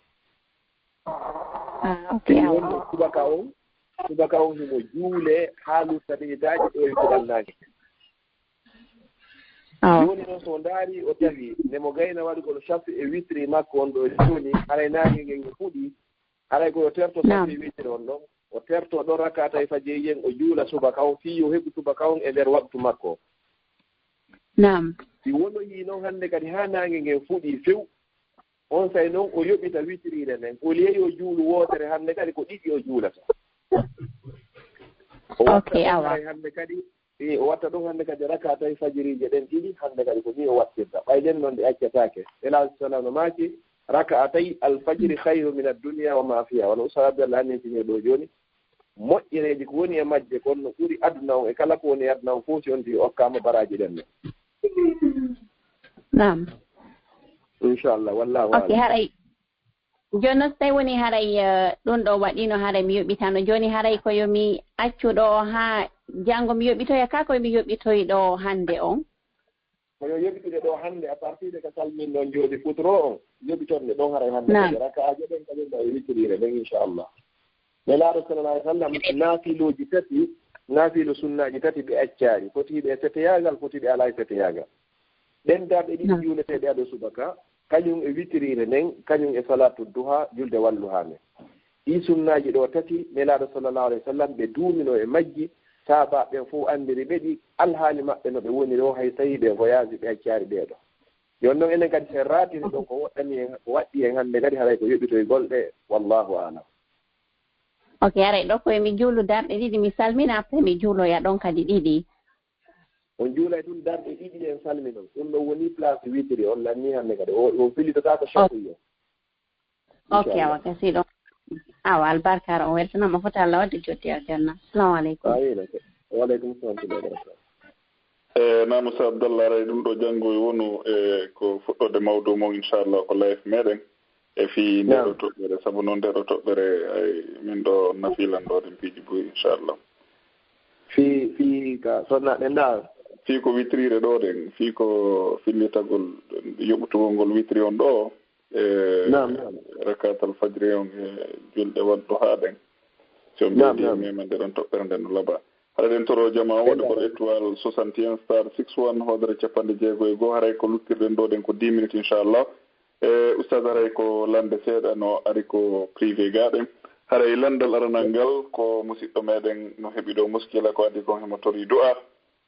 Ah, ok, Si awa. Wonno subaka on, subaka on himo juule haa lutta minitaaji ɗo e kuɗal naange. Awa. Jooni noon so o ndaari o tawi nde mo gayna waɗugol shafi e witiri makko on ɗo jooni, haray naange ngen fuɗi, haray ko yo terto Naam. Shafi e witiri on ɗon, o terto ɗon rakka tawi fajiri yen, o juula subaka on, fii yo heɓu subaka on e nder waktu makko. Naam. Si wonoyii noon hannde kadi haa naange ngen fuɗi few, on say noon o yoɓita witiriire nden. Au lieu yo juulu wootere hannde kadi ko ɗiɗi o juulata. O watta Ok, ɗon awa. Hay hannde kadi, e, o watta ɗon hannde kadi raka tawi fajiriije ɗen ɗiɗi, hannde kadi ko nii o wattirta. Ɓay ɗen noon ɗe accataake. Nelaaɗo sallallahu alaihi wa sallam no maaki, "Raka'atay al-fajri khayru min ad-dunya wa ma fiha." Wano Ustaz Abdallah annitinir ɗo jooni. Moƴƴereeji ko woni e majje kon no ɓuri aduna on e kala ko woni e aduna on fof si on tigi okkaama baraaji ɗen ɗon. Naam. Inchallah, wallahu Ok, alam. Haray. Jooni noon so tawi woni haray, eh, ɗum ɗo waɗiino haray mi yoɓitano. Jooni haray ko yo mi accu ɗo haa janngo mi yoɓitoya ka ko mi yoɓitoy ɗo hannde on? Ko yo yoɓitude ɗo hannde, à partir de ko salmin ɗon jooni futuro on, yoɓiton ɗe ɗon haray hannde Naam. Kadi raka'aaje ɗen kadi no e witiriire ɗen, inchallah. Nelaaɗo sallallahu alaihi wa sallam, naafilooji tati, naafilu sunnaaji tati ɓe accaali, fotiiɓe e seteyaagal, fotiiɓe alaa e seteyaagal. Ɗen darɗe ɗiɗi Naam. Juuleteeɗe ado subaka, kañum e witiriire nden, kañum e salaatu duha, julde walluhaa nden. Ɗii sunnaaji ɗoo tati, Nelaaɗo sallallahu alaihi wa sallam, ɓe duumino e majji, sahaabaaɓe ɓen fof anndiri ɓe ɗi, alhaali maɓɓe no ɓe woniri o, hay tawi ɓe voyage ɓe accaali ɗee ɗoo. Jooni noon enen kadi sen raatiri ɗon ko woɗɗani en, ko waɗɗi en hannde kadi haray ko yoɓitoygol ɗe, wallahu alam. Ok, haray ɗo ko mi juulu darɗe ɗiɗi, mi salmina, après mi juuloya ɗon kadi ɗiɗi. On juulay tun darɗe ɗiɗi en salminon. Ɗum ɗon woni place witiri, on lanni hannde kadi. O, o fillitotaako Ok. Shafi'i o. Ok, Inchallah. Awa, kasi ɗon. Awa, albarkaare on weltanama foti Allah wadde jotti aljanna. Assalamu aleykum. Amina. Wa aleykum salam wa rahmatullah. E, naam, Ustaz Abdallah, aray ɗum ɗo janngo e wonu, e, ko fuɗɗoode mawdu mon, inchallah, ko live meɗen. E fii nde Naam. Ɗo toɓɓere, sabu noon nde ɗo toɓɓere, ay, min ɗo nafilan ɗo ɗen piiji buy, inchallah. Fii, fii ka sonna ɗen ɗa? Fii ko witriire ɗo ɗen, fii ko fillitagol, yoɓutugol ngol witri on ɗo, e Naam, naam. Rakatal fajri on e julɗe wadduha ɗen. Si on Naam, ɓeydi e naam. Memande ɗon toɓɓere nden no laba. Haray ɗen toro jama on waɗi ko Ɗen étoile soixante et un star six one hoodere capanɗe jeego e go'o. Haray ko luttirɗen ɗo ɗen ko dix minutes, inchallah. E, Ustaz, haray ko lande seeɗa no ari ko privé ga ɗen. Haray landal aranal ngal ko musiɗɗo meɗen no heɓi ɗo muskila, ko adi kon himo tori du'a.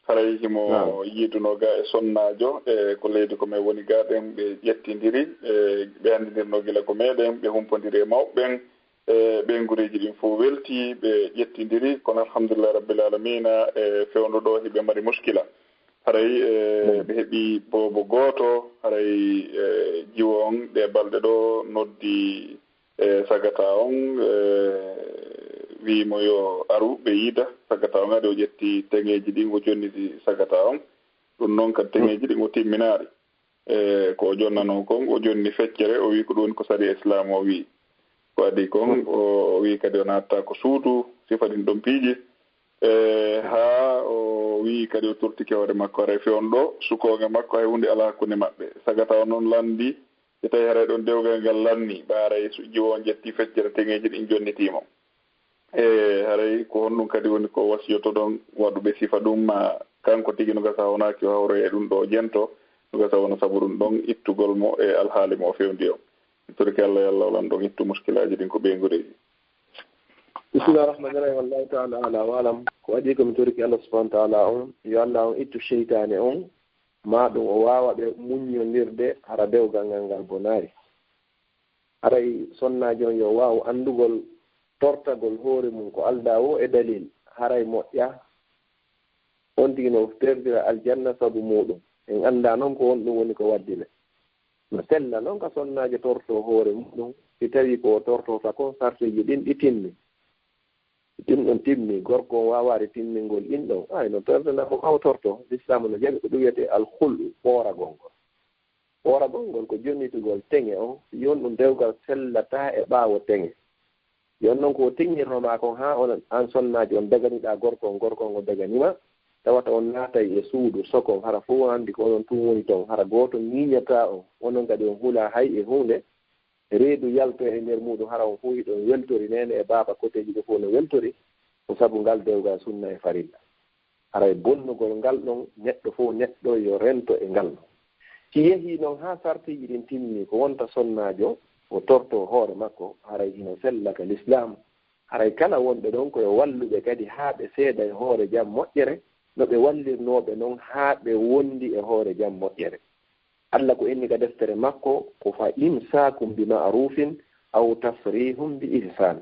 Haray himo Naam. Yiiduno ga e sonnaajo, e ko leydi ko men woni ga ɗen, ɓe ƴettindiri, e ɓe anndindirno gila ko meɗen, ɓe humpondiri e mawɓe ɓen, e ɓeynguureeji ɗin fof welti, ɓe ƴettindiri, kono alhamdulillahi rabbil alamina, e fewndo ɗo hiɓe mari muskila. Haray, e, Naam. Ɓe heɓi boobo gooto, haray, e, jiwo on ɗe balɗe ɗo noddi e sagata on, e, wi'i mo yo aru, ɓe yiida sagata on. Adi o ƴetti teŋeeji ɗin, o jonniti sagata on. Ɗum noon kadi teŋeeji ɗin o timminaari. E, ko o jonnanoo kon, o jonni feccere, o wi'i ko ɗum woni ko sariya Islaam o wi'i. Ko adi kon, o, o wi'i kadi o naatataa ko suudu, sifa ɗin ɗon piiji. E haa o wiyi kadi o tortike hoore makko, haray fewndo ɗo, sukooɓe makko hay huunde alaa hakkunde maɓɓe. Sagata o noon lanndi, si tawii haray ɗoon dewgal ngal lanni, ɓay haray so jiwo on ƴetti feccere teŋeeji ɗin jonnitii mo. E haray ko honɗum kadi woni ko wasiyotoɗon waɗuɓe sifa ɗum, ma kanko tigi no gasa honaaki o hawroya e ɗum ɗo o jento, no gasa wona sabu ɗum ɗon ittugol mo e alhaali mo o fewndi on. Mi torike Allah, yo Allah wallan ɗon ittu muskilaaji ɗin ko ɓeyngudeeji. Bismillah rahman rahim. Allahu ta'ala ala wa alam. Ko adii ko mi toriki Allah subhanahu wa ta'ala on, yo Allah on ittu seytaane on, ma ɗum o waawa ɓe muññondirde hara dewgal ngal ngal bonaari. Haray sonnaajo on yo waaw anndugol tortagol hoore mum ko aldaa woo e dalil, haray moƴƴa. On tigi no perdira aljanna sabu muuɗum. En anndaa non ko honɗum woni ko waddi ɓe. No sella non ka sonnaajo tortoo hoore muuɗum, si tawii ko o tortorta kon sartiiji ɗin ɗi timmi. Ɗin ɗon timmi, gorko on waawaade timmingol ɗin ɗon, ay no perdana mo ka o tortoo. Lislaamu no jaɓi ko ɗum wiyetee alkhul'u, ɓooragol ngol. Ɓooragol ngol ko jonnitugol teŋe on, si on ɗum dewgal sellataa e ɓaawo teŋe. Yo non ko o teŋirnoo maa kon haa on, an sonnaajo on daganiɗaa gorko on, gorko on o daganii ma, tawata on naatay e suudu sokon, hara fof anndi ko onon tun woni ton, hara gooto ŋiiñataa on, onon kadi on hulaa hay e huunde, reedu yaltoya e nder muuɗum, hara on fof hiɗon weltori, neene e baaba koteeji ɗo fof no weltori, ko sabu ngal dewgal sunna e farilla. Haray bonnugol ngal ɗon, neɗɗo fof neɗɗo yo rento e ngal ɗon. Si yehii non haa sartiiji ɗin timmi, ko wonta sonnaajo o tortoo hoore makko, haray hino sella ka lislaam. Haray kala wonɓe ɗon ko yo walluɓe kadi haa ɓe seeda e hoore jam moƴƴere, no ɓe wallirnooɓe non haa ɓe wondi e hoore jam moƴƴere. Allah ko inni ka deftere makko, ko fa imsaakum bi ma'rufin aw tasrihum bi ihsan.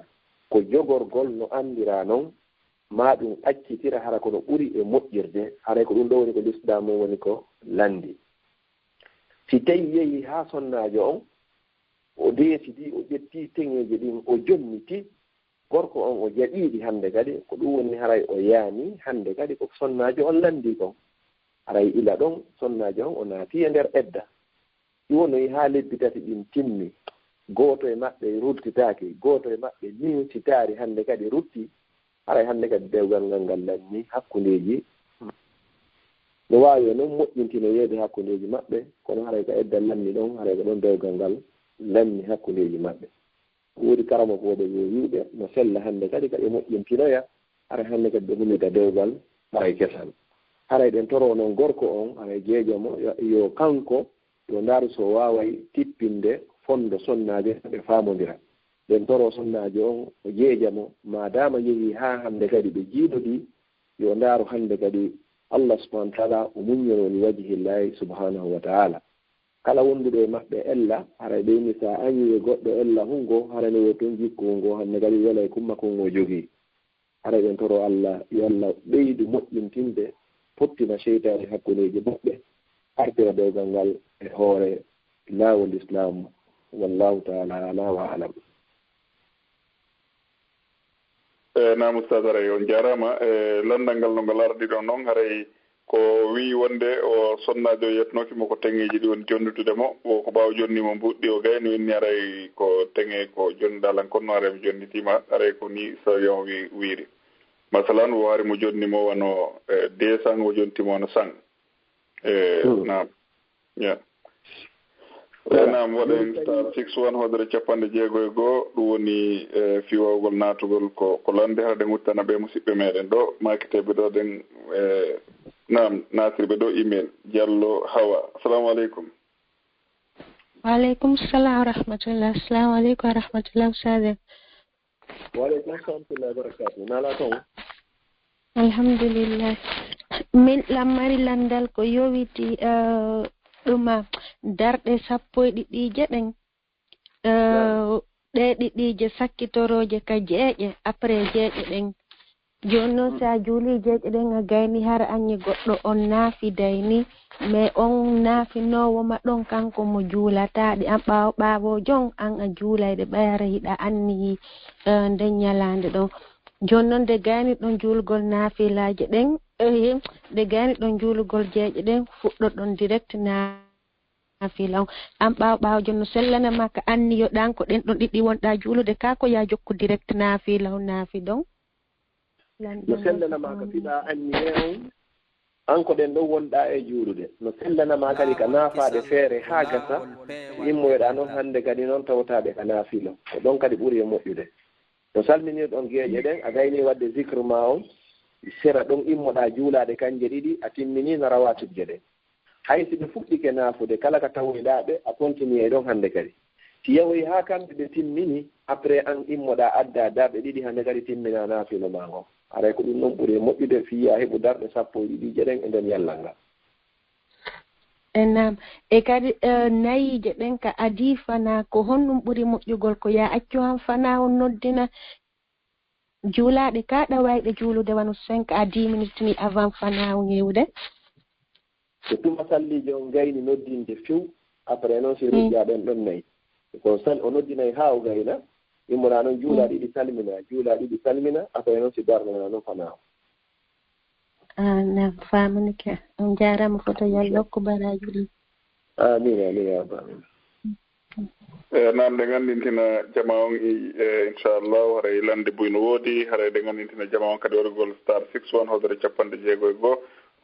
Ko jogorgol no anndiraa non, maa ɗum accitira hara ko no ɓuri e moƴƴirde, haray ko ɗum ɗo woni ko lislaamu woni ko lanndi. Si tawii yehii haa sonnaajo on, o deesidi, o ƴetti teŋeeji ɗin, o jonniti, gorko on o jaɓii ɗi hannde kadi, ko ɗum woni haray o yaani hannde kadi ko sonnaajo on lanndii kon. Haray ila ɗon, sonnaajo on o naati e nder edda. Si wonoyi haa lebbi tati ɗin timmi, gooto e maɓɓe ruttitaaki, gooto e maɓɓe nimsitaari hannde kadi rutti, haray hannde kadi dewgal ngal ngal lanni hakkundeeji. No waawi o non moƴƴintinoyeede hakkundeeji maɓɓe, kono haray ka edda lanni ɗon, haray ko ɗon dewgal ngal lanni hakkundeeji maɓɓe. Woodi karamokooɓe yo wi'uɓe no sella hannde kadi ka ɓe moƴƴintinoya, haray hannde kadi ɓe hummita dewgal haray kesal. Haray ɗen toroo non gorko on, haray jeejamo, yo, yo kanko, yo ndaaru so waaway tippinde fondo sonnaajo ɓe faamondira. Ɗen toroo sonnaajo on, o jeejamo, maadaama yehii haa hannde kadi ɓe jiiɗodii, yo ndaaru hannde kadi Allah subhanahu wa ta'ala o muññono li wajhillahi subhanahu wa ta'ala. Kala wonduɗo e maɓɓe ella, haray ɓe inni sa añi e goɗɗo ella hungo, haray no woni toon jikku hungo, hannde kadi welay kumma kon o jogii. Haray ɓen toro Allah, yo Allah ɓeydu moƴƴintinde, pottina seytaane hakkundeeji maɓɓe, artira dewgal ngal e hoore laawol Islaam. Wallahu ta'ala ala wa alam. E, naam, Ustaas, haray on njaaraama. E, lanndal ngal no ngal ardi ɗon noon, haray ko wi'i wonde o sonnaajo yetnooki mo ko teŋeeji ɗi woni jonnitude mo, o ko ɓaawo jonni mo mbuuɗi o gayni, o inni haray ko teŋe ko jonniɗaa lan kon no, haray mi jonnitiima, haray ko ni sawi on wi-, wiiri. Masalan, o hari mo jonni mo wano, e, deux cents, o jonniti mo wano cent. E, naam. Ya. E, naam, waɗen star six one hoodere capanɗe jeego e go'o, ɗum woni, e, fiwawgol naatugol ko, ko lande, hara ɗen udditana ɓe musiɓɓe meɗen ɗo, maakiteeɓe ɗo ɗen, e, naam, naatirɓe ɗo email. Diallo Hawa. Assalamu aleykum. Wa aleykum salam wa rahmatullah. Assalamu aleykum wa rahmatullah, Ustaaz. Wa aleykum salam wa rahmatullahi wa barakatuh. Nala toon? Alhamdulillah. Min lan mari lanndal ko yowiti, eh, ɗuma darɗe sappo e ɗiɗiije ɗen. Eh, ɗe ɗiɗiije sakkitorooje ka jeeƴe, après jeeƴe ɗen. Jooni noon, si a juulii jeeƴe ɗen, a gayni, hara aññe goɗɗo on naafiday ni, mais on naafinoowo ma ɗon, kanko mo juulataa ɗe, an ɓaawo, ɓaawo jon, an a juulayɗe, ɓay hara hiɗa anniyi, eh, nden ñalaande ɗon. Jooni noon, nde gayni ɗon juulgol naafilaaje ɗen, eh, nde gayni ɗon juulgol jeeƴe ɗen, fuɗɗoɗon direct naafila on. An ɓaawo, ɓaawo jon no sellana ma ka anniyoɗan ko ɗen ɗon ɗiɗi wonɗaa juulude, kaa ko yaa jokku direct naafila on naafi ɗon? No sellanama ka fiɗa anniye on, an ko ɗen ɗon wonɗa e juulude. No sellanama kadi ka naafaade feere haa gasa, immoyoɗa noon hannde kadi noon tawtaade ka naafilo. Ko ɗon kadi ɓuri e moƴƴude. No salminirɗon geeƴe ɗen, a gayni waɗde zikru ma on, sera ɗon immoɗa juulaade kanje ɗiɗi, a timmini na rawatibje ɗen. Hay si ɓe fuɗɗike naafude, kala ka tawoyɗaa ɓe, a continue e ɗon hannde kadi. Si yahoyi haa kamɓe ɓe timmini, après an immoɗaa addaa darɗe ɗiɗi hannde kadi timmina naafilo maa ngon. Haray ko ɗum ɗon ɓuri e moƴƴude fii yo a heɓu darɗe sappo e ɗiɗiije ɗen e nden yallal ngal. E naam. E kadi, eh, nayiije ɗen ka adii fanaa, ko honɗum ɓuri moƴƴugol? Ko yo a accu han fanaa on noddina juulaaɗe ka ɗawayɗe juulude wano cinq à dix minutes ni avant fanaa on hewde? Ko tuma salliijo on gayni noddinde few, après noon si rujja ɗen ɗon nayi. Ko sal-, o noddinay haa o gayna, immora noon juula ɗiɗi salmina, juula ɗiɗi salmina, après noon si darnana noon fanaa on. Ah, na famunike. On jaaraama foto, Yalla hokku baraaji ɗin. Amin, amin, ya rabbal alamin. E, naam, ɗe nganndintina jama on, i-, e, inchallahu, haray lande buy no woodi, haray ɗe nganndintina jama on kadi waɗugol star six one, hoodere capanɗe jeego e goo,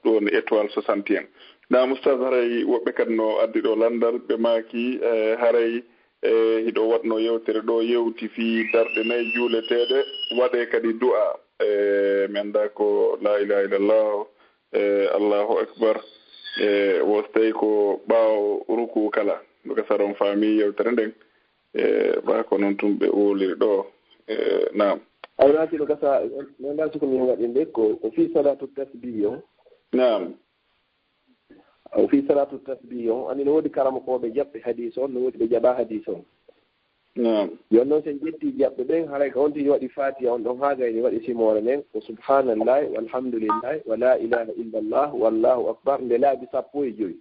ɗum woni étoile soixante et un. Naam, Oustaz, haray woɓɓe kadi no addi ɗo lanndal, ɓe maaki, e, haray, e, hiɗo waɗno yewtere ɗo, yewti fii darɗe nayi juuleteeɗe, waɗee kadi du'a, e, mi anndaa ko la ilaha illallah, e, Allahu Akbar, e, wo so tawi ko ɓaawo ruku kala. No gasa ɗon faami yewtere nden, e, ɓa ko noon tun ɓe wowliri ɗo, e, naam. Ay, naati no gasa, no gasa ko min waɗi nde ko, ko fii salatu tasbih on. Naam. O fii salatu tasbih on, ani no woodi karamokooɓe jaɓɓe hadis on, no woodi ɓe jaɓa hadis on. Naam. Yon noon, so en ƴetti jaɓɓe ɓen, haray ko on tigi waɗi Faatiha on ɗon haa gayni waɗi simoore nden, ko subhanallahi, walhamdulillahi, wa la ilaha illallah, wallahu akbar, nde laabi sappo e jowi.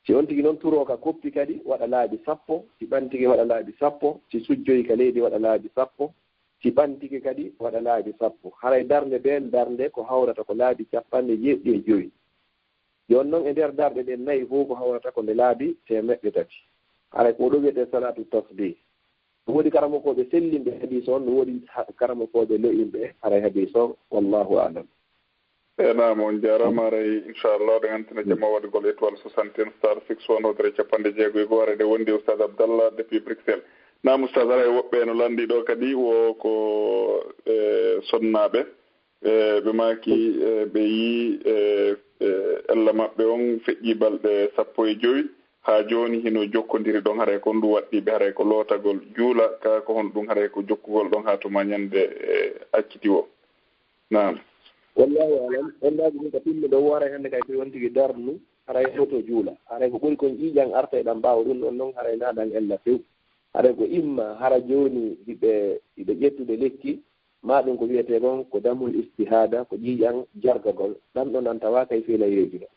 Si on tigi noon turoo ka koppi kadi, waɗa laabi sappo, si ɓantike waɗa laabi sappo, si sujjoyi ka leydi waɗa laabi sappo, si ɓantike kadi waɗa laabi sappo. Haray darnde nden, darnde ko hawrata ko laabi capanɗe jeeɗiɗi e jowi. Jooni noon, e nder darɗe ɗen nayi fof, ko hawrata ko nde laabi teemeɗɗe tati. Haray ko ɗo wiyetee salatu tasbih. No woodi karamokooɓe sellinɓe hadis on, no woodi ha-, karamokooɓe lo'inɓe haray hadis on. Wallahu a'lam. E naam, on jaaraama. Haray, inchallah, ɗe nganndintina jama waɗugol étoile soixante et un star six one, hoodere capanɗe jeego e goo, haray ɗe wondi Oustaz Abdallah depuis Bruxelles. Naam, Oustaz, haray woɓɓe no lanndi ɗo kadi wo ko, e, sonnaaɓe. E, ɓe maaki, e, ɓe yii, e, e, ella maɓɓe on feƴƴi balɗe sappo e jowi, haa jooni hino jokkondiri ɗon, haray ko honɗum waɗɗii ɓe, haray ko lootagol juula, kaa ko honɗum, haray ko jokkugol ɗon haa tuma ñannde, e, acciti wo. Naam. Wallahu alam, ellaaji ɗin ka timmi ɗon, haray hannde kay ko on tigi darnu, haray hoto juula. Haray ko ɓuri kon ƴiiƴan arta e ɗan, ɓaawo ɗun ɗon non, haray na ɗan ella few. Haray ko imma hara jooni hiɓe, hiɓe ƴettude lekki, maa ɗum ko wiyetee kon ko damul istihada, ko ƴiiƴan jargagol. Ɗan ɗon ɗan tawaa kay fiila yeejude.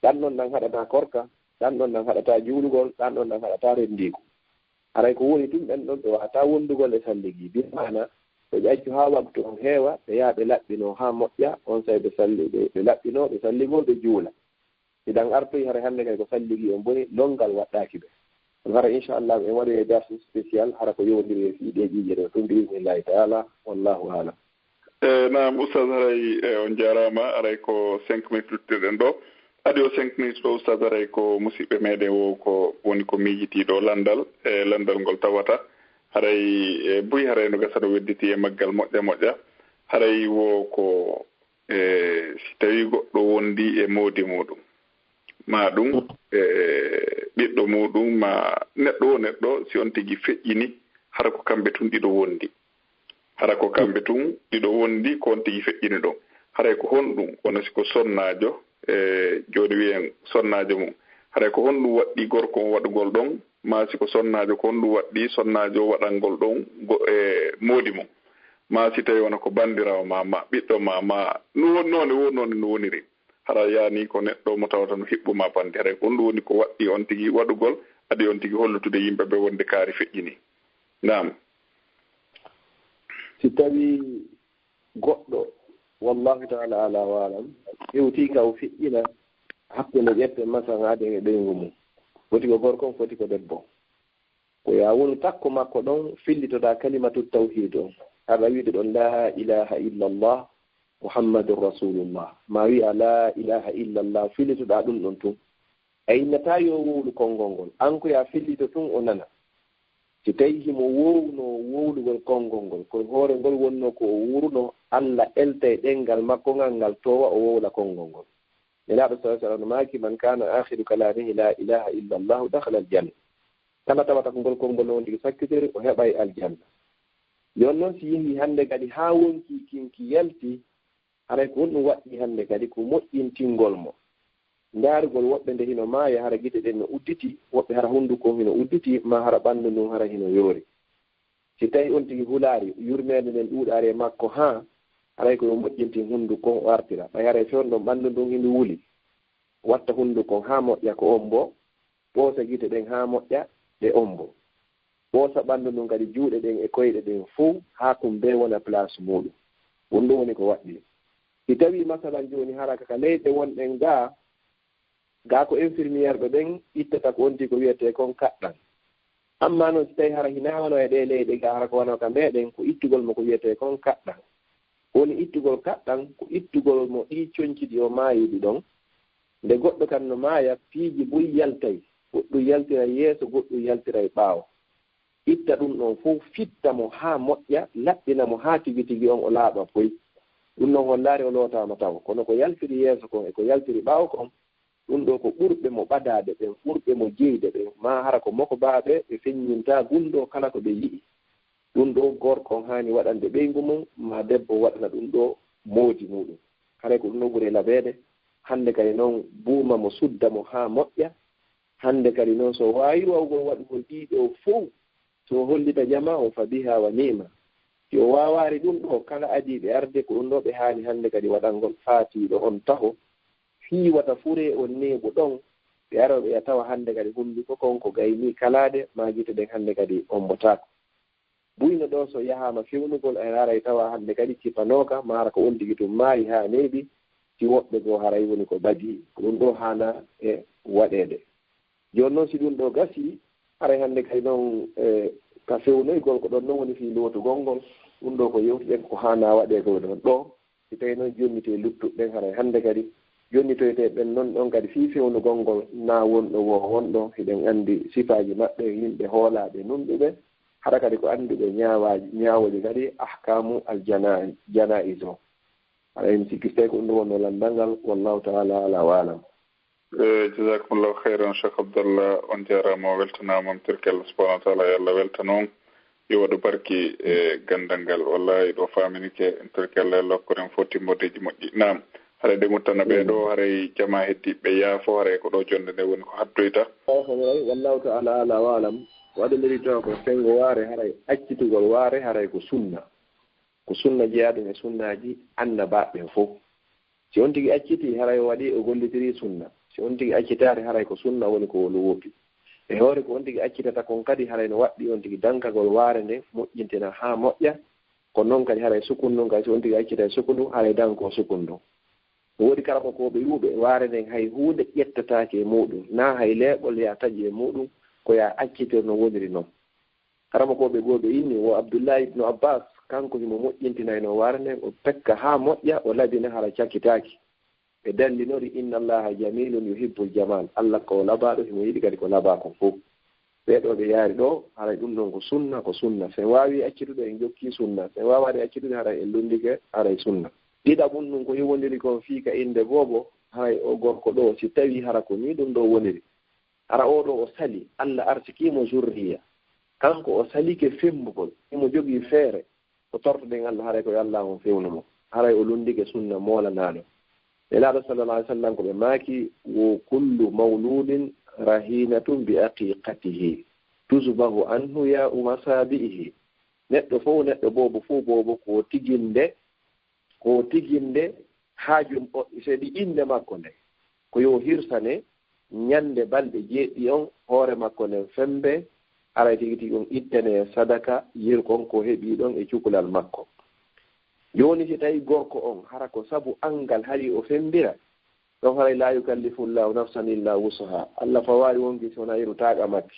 Ɗan ɗon ɗan haɗataa korka, ɗan ɗon ɗan haɗataa juulugol, ɗan ɗon ɗan haɗataa renndiigu. Haray ko woni tun, ɓen ɗon ɓe waawataa wondugol e salligi. Bi maana, ɓe ƴaccu haa waktu on heewa, ɓe yaha ɓe laɓɓinoo haa moƴƴa, onsay ɓe salli-, ɓe, ɓe laɓɓinoo, ɓe salligoo, ɓe juula. Si ɗan artoyi, haray hannde kay ko salligi on boni, lonngal waɗɗaaki ɓe. Kono hara, inchallah, en waɗoyi darsu spécial, hara ko yowondiri e fii ɗee ƴiiƴe ɗoo tun, bi iznillahi taala. Wallahu aalam. E, naam, Oustaz, haray, e, on jaaraama. Haray ko cinq minutes luttuɗen ɗoo. Adi o cinq minutes ɗoo, Oustaz, haray ko musiɓɓe meɗen wo ko woni ko miijitii ɗoo lanndal, e, lanndal ngol tawata. Haray, e, buy haray no gasa no wedditi e maggal moƴƴa moƴƴa. Haray wo ko E, si tawii goɗɗo wondi e moodi muuɗum, maa ɗum, e, ɓiɗɗo muuɗum, maa neɗɗo wo neɗɗo, si on tigi feƴƴini, hara ko kamɓe tun ɗiɗo wondi. Hara ko kamɓe tun ɗiɗo wondi, ko on tigi feƴƴini ɗum. Haray ko honɗum? Kono si ko sonnaajo, e, jooni wiyen sonnaajo mum. Haray ko honɗum waɗɗii gorko on waɗugol ɗon? Maa si ko sonnaajo, ko honɗum waɗɗii sonnaajo waɗangol ɗon go-, e, moodi mum? Maa si tawii wona ko banndiraawo maa, maa ɓiɗɗo maa, maa no won-, noone wo noone no woniri. Hara yaani ko neɗɗo mo tawata no hiɓɓu maa banndi. Haray ko honɗum woni ko waɗɗii on tigi waɗugol, adi on tigi hollutude yimɓe ɓe wonde kaari feƴƴini? Naam. Si tawii goɗɗo, wallahu taala ala wa alam, hewtii ka o feƴƴina hakkunde ƴeppe masan aden e ɓeyngu mum. Foti ko gorko, foti ko debbo. Ko yo a wonu takko makko ɗon, fillitoɗaa kalimatu tawhid on. Haɗa wiide ɗon, "La ilaha illallah, Muhammadun Rasulullah, ma wi'a la ilaha illallah, fillitoɗaa ɗum ɗon tun. A innataa yo wowlu konngol ngol, an ko yaa fillito tun o nana. Si tawii himo wowno wowlugol konngol ngol, ko hoore ngol wonnoo ko o wuurunoo, Alla eltay ɗemngal makko ngal, ngal toowa, o wowla konngol ngol. Nelaaɗo sallallahu alaihi wasallam maaki, "Man kana akhiru kalamihi la ilaha illa Allah dakhala al-janna." Kala tawata ko ngol konngol on tigi sakkitori, o heɓay aljanna. Yon non si yehi hannde kadi haa wonkii kin ki yalti, haray ko honɗum waɗɗii hannde kadi ko moƴƴintingol mo. Ndaarugol woɓɓe nde hino maaya, hara gite ɗen no udditi, woɓɓe hara hunnduko hino udditi, maa hara ɓanndu ndun hara hino yoori. Si tawii on tigi hulaari, yurmeende nden ɗuuɗaari e makko haa, haray ko yo moƴƴintin hunnduko o artira. Ɓay haray fewndo ɓanndu ndun hino wuli. Watta hunnduko haa moƴƴa ko ombo, ɓoosa gite ɗen haa moƴƴa ɗe ombo. Ɓoosa ɓanndu ndun kadi, juuɗe ɗen e koyɗe ɗen fow, haa kun bee wona place muuɗum. Ɗum ɗum woni ko waɗɗii. Si tawii masalan jooni hara ka leyɗe wonɗen gaa, gaa ko infirmière ɓe ɓen ittata ko on tigi ko wiyetee kon kaɗɗan. Ammaa non si tawii hara hinaa wano e ɗee leyɗe gaa, hara ko wano ka meɗen, ko ittugol mo ko wiyetee kon kaɗɗan. Woni ittugol kaɗɗan, ko ittugol mo ɗii conci ɗi o maayidi ɗon. Nde goɗɗo kan no maaya, piiji buy yaltay, goɗɗum yaltiray yeeso, goɗɗum yaltiray ɓaawo. Itta ɗum ɗon fow, fitta mo haa moƴƴa, laɓɓina mo haa tigi tigi on o laaɓa poy. Ɗum ɗon hollaare o lootaama tawo, kono ko yaltiri yeeso kon e ko yaltiri ɓaawo kon, ɗum ɗoo ko ɓurɓe mo ɓadaade ɓen, ɓurɓe mo jeyde ɓen, maa hara ko mokobaaɓe ɓe feññintaa gunndoo kala ko ɓe yi'i. Ɗum ɗoo gorko on haani waɗande ɓeyngu mum, maa debbo waɗana ɗum ɗoo moodi muuɗum. Haray ko ɗum ɗoo ɓuri laɓeede. Hannde kadi non buuma mo, sudda mo haa moƴƴa. Hannde kadi non so waawi waawugol waɗugol ɗii ɗoo fow, so o hollita jamaa o, fa biha wa ni'ma. Si o waawaari ɗum ɗoo, kala adiiɓe arde ko ɗum ɗoo ɓe haani hannde kadi waɗangol faatiiɗo on taho. Fii wata furee on neeɓu ɗon, ɓe ara ɓe tawa hannde kadi hunnduko kon ko gaynii kalaade, maa gite ɗen hannde kadi ombotaako. Buyno ɗoo so yahaama fewnugol, en haray tawa hannde kadi cipanooka, maa hara ko on tigi tun maayi haa neeɓi, si woɓɓe goo haray woni ko ɓadii. Ko ɗum ɗoo haanaa e waɗeede. Jooni non si ɗum ɗoo gasii, haray hannde kadi non, e, ka fewnoygol ko ɗon non woni fii lootugol ngol, ɗum ɗoo ko yewtuɗen ko haanaa waɗeede ɗon ɗoo. Si tawii non jonnitee luttuɓe ɓen, haray hannde kadi jonnitoytee ɓen non ɗon kadi fii fewnugol ngol, naa wonɗo woo wonɗo, hiɗen anndi sifaaji maɓɓe, yimɓe hoolaaɓe nunɗuɓe, hara kadi ko annduɓe ñaawaaji, ñaawooji kadi ahkaamu al janaa-, janaa'iz o. Haray mi sikki si tawii ko ɗum ɗoo wonnoo lanndal ngal, wallahu ta'ala ala wa alam. E, jazakumullahu khairan, Cheikh Abdallah, on jaaraama, o weltanaama, mi torki Allah subhanahu wa ta'ala, yo Allah weltan on, yo waɗu barki e ganndal ngal. Wallahi, ɗo faaminike, mi torki Allah, yo Allah hokku en fof timmordeeji moƴƴi. Naam, haray ɗe guttana ɓe ɗo, haray jamaa heddiiɓe yaafo, haray ko ɗo jonnde nde woni ko haddoyta. Oho, wallahu ta'ala ala wa alam. Waɗondiri taw ko senngo waare, haray accitugol waare, haray ko sunna. Ko sunna jeyaaɗum e sunnaaji annabaaɓe ɓen fof. Si on tigi accitii, haray o waɗii, o gollitirii sunna. Si on tigi accitaali, haray ko sunna woni ko woni woppi. E hoore ko on tigi accitata kon kadi, haray no waɗɗii on tigi dankagol waare nden, moƴƴintina haa moƴƴa. Ko non kadi haray sukundu ndun kadi, si on tigi accitay sukundu, haray dankoo sukundu ndun. No woodi karamokooɓe wi'uɓe waare nden hay huunde ƴettataake e muuɗum, naa hay leeɓol yaa taƴi e muuɗum, ko yaa accitir no woniri non. Karamokooɓe goo ɓe inni, wo Abdullahi ibnu Abbas, kanko himo moƴƴintinaynoo waare nden, o pekka haa moƴƴa, o labina hara cakitaaki. Ɓe dallinori, "Inna Allaha jamilun yuhibbul jamal." Allah ko o labaaɗo, himo yiɗi kadi ko labaa kon fof. Ɓee ɗoo ɓe yaari ɗoo, haray ɗum ɗon ko sunna, ko sunna. Si en waawii accude, en jokkii sunna. Si en waawaani accude, haray en lunndike, haray sunna. Ɗiɗaɓun ɗum ko hiwondiri kon fii ka innde boobo, haray o gorko ɗoo, si tawii hara ko nii ɗum ɗoo woniri. Hara oo ɗoo o sali, Allah arsikii mo zurriya. Kanko o salike femmbugol, himo jogii feere. Ko tortoɗen Allah, haray ko yo Allah on fewnu mo. Haray o lunndike sunna moolanaaɗo. Nelaaɗo sallallahu alaihi wasallam ko ɓe maaki, wo kullu mawludin rahinatun bi aqiqatihi, tuzbahu anhu ya'u masabi'ihi. Neɗɗo fof, neɗɗo boobo fof, boobo ko tiginde, ko tiginde haaju, o, seeɗi innde makko nde, ko yo hirsane ñande balɗe jeeɗiɗi on, hoore makko nden femmbe, haray tigi tigi on ittane sadaka yirkon ko heɓi ɗon e cukalel makko. Jooni si tawi gorko on, hara ko sabu anngal haɗi o femmbira, ɗon haray la yukallifu Allahu nafsan illa wusaha. Allah fawaali wonki si wonaa iru taaqa makki.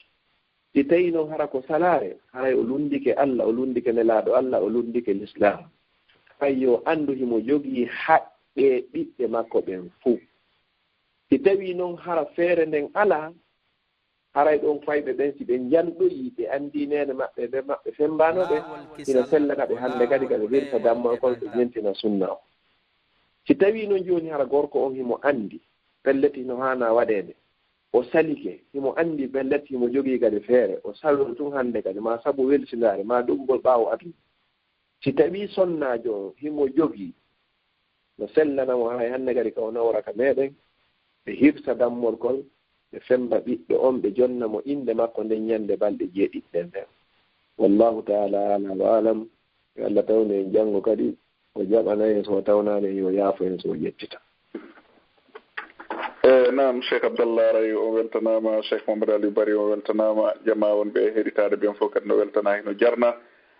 Si tawi non hara ko salaare, haray o lunndike Allah, o lunndike Nelaaɗo Allah, o lunndike Lislaam. fay yo anndu himo jogii haqqe ɓiɓɓe makko ɓen fow. Si tawii non hara feere nden alaa, haray ɗon fayɓe ɓen, si ɓe njanɗoyii, ɓe anndii neene maɓɓe, ɓe maɓɓe femmbaano ɓe, hino sella ka ɓe hannde kadi ka ɓe hirsa dammol kon, ɓe jentina sunna on. Si tawii non jooni hara gorko on himo anndi, pellet hino haanaa waɗeede, o salike, himo anndi pellet himo jogii kadi feere, o salo tun hannde kadi, maa sabu welsindaare, maa doggugol ɓaawo aduna. Si tawii sonnaajo on himo jogii, no sellana mo, hay hannde kadi ka o nawra ka meɗen, ɓe hirsa dammorgol, ɓe femmba ɓiɗɗo on, ɓe jonna mo innde makko nden ñannde balɗe jeeɗiɗi ɗen nden. Wallahu taala alam wa alam. Yo Allah tawnu en janngo kadi, o jaɓana en, so o tawnaani en, yo yaafo en, so o ƴettita. E, naam, Cheikh Abdallah, aray o weltanaama, Cheikh Mamadou Aliou Bari o weltanaama, jamaa wonɓe e heɗitaade ɓen fof kadi no weltanaa, hino jarnaa.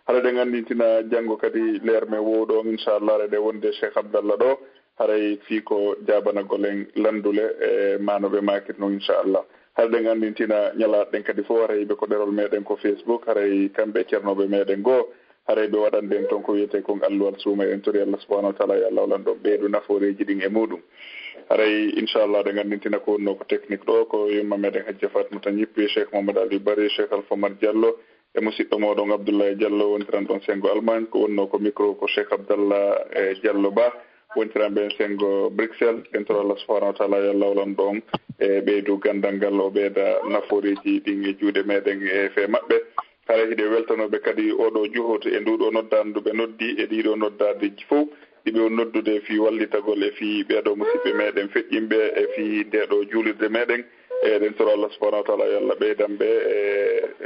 Hara eɗen anndintina janngo kadi leer men wowɗo on, inchallah, aray ɗe wonde Cheikh Abdallah ɗo, haray fii ko jaabanagol en lanndule e maa no ɓe maakiri non, inchallah. Hara eɗen anndintina ñalaaɗe ɗen kadi fof, haray ɓe ko ɗerol meɗen ko Facebook, haray kamɓe e ceernooɓe meɗen goo, haray ɓe waɗande en toon ko wiyetee kon alluwal suuma. Eɗen tori Allah subhanahu wa taala yo Allah walan ɗon ɓeydu nafooreeji ɗin e muuɗum. Haray inchallah eɗen anndintina ko wonnoo ko technique ɗo ko yumma meɗen Hajja Fatmata Ñippi, Cheikh Mamadou Aliou Bari, Cheikh Alpha Mar Diallo, e musiɗɗo mooɗon Abdoulaye Diallo wontiran ɗon senngo Allemagne. Ko wonnoo ko micro ko Cheikh Abdallah e Diallo Ba, wontiranɓe en senngo Bruxelles. En toro Allah subhanahu wa taala yo Allah walan ɗon e ɓeydu ganndal ngal, o ɓeyda nafooreeji ɗin e juuɗe meɗen e fee maɓɓe. Haray hiɗen weltanooɓe kadi ooɗoo juhot e nduu ɗoo noddaandu ɓe noddi e ɗii ɗoo noddaadeeji fow ɗi ɓe woni noddude e fii wallitagol e fii ɓee ɗoo musiɓɓe meɗen feƴƴinɓe e fii ndee ɗoo juulirde meɗen. E eɗen toro Allah subhanahu wa taala yo Allah ɓeydan ɓe e,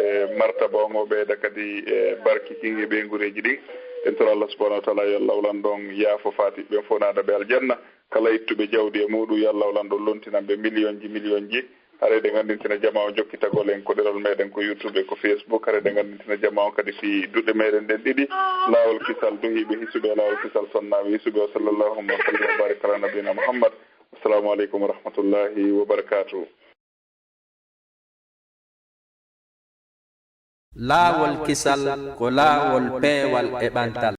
e martaba on, o ɓeyda kadi e barki kin e ɓeynguureeji ɗin. En toro Allah subhanahu wa taala yo Allah walan ɗon yaafo faatiɓe ɓen fow, naada ɓe aljanna. Kala ittuɓe jawdi e muuɗum, yo Allah walan ɗon lontinan ɓe miliyonji miliyonji. Haray eɗen anndintina jamaa on jokkitagol en ko ɗerol meɗen ko YouTube e ko Facebook. Haray eɗen anndintina jamaa on kadi fii duɗe meɗen ɗen ɗiɗi, laawol kisal duhiiɓe hisuɓe e laawol kisal sonnaaɓe hisuɓe. Wa sallallahu wa sallim wa barik ala nabiyina Muhammad. Assalamu aleykum wa rahmatullahi wa barakatuh. Laawol kisal ko laawol peewal e ɓantal.